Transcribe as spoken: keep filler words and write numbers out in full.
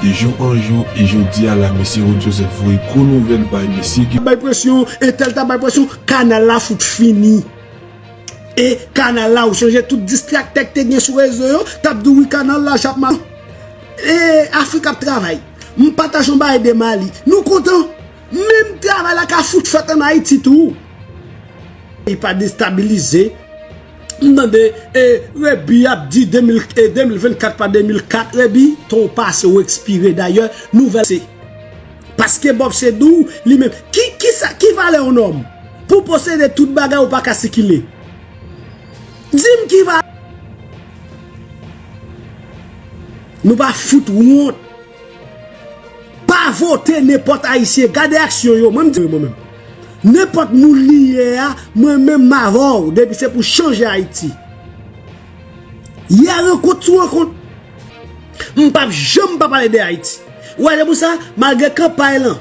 De jou an jou, e jodi a la, mesye Rod Joseph voye gwo nouvèl bay mesye ki bay presyon, entèl ta bay presyon, kanal la fout fini. E kanal la, ou chanje tout distraktè ki te gen sou rezo yo, t ap di wi kanal la j ap mal. E Afrik ap travay. M pataje yon bagay de Mali. Nou kontan. Menm travay la ka fout fèt ann Ayiti tou. Li pa destabilize. M tande e Rebi ap di de mil, e de mil vennkat pa de mil kat, Rebi, tan w pase, w ekspire. Dayè, nouvèl se. Paske Bob se di w, li menm. Ki, ki sa, ki valè yon nonm? Pou posede tout bagay, ou pa ka sikile. Di m ki va. Nou pa fout wont. Pa vote nenpòt Ayisyen. Gade aksyon yo. Mwen m di mwen menm. Nenpòt moun li ye a, mwen menm m avè w. Depi se pou chanje Ayiti. Yè rankont sou rankont. M p ap janm pa pale de Ayiti. Ou wè, se pou sa, malgre kanpay lan,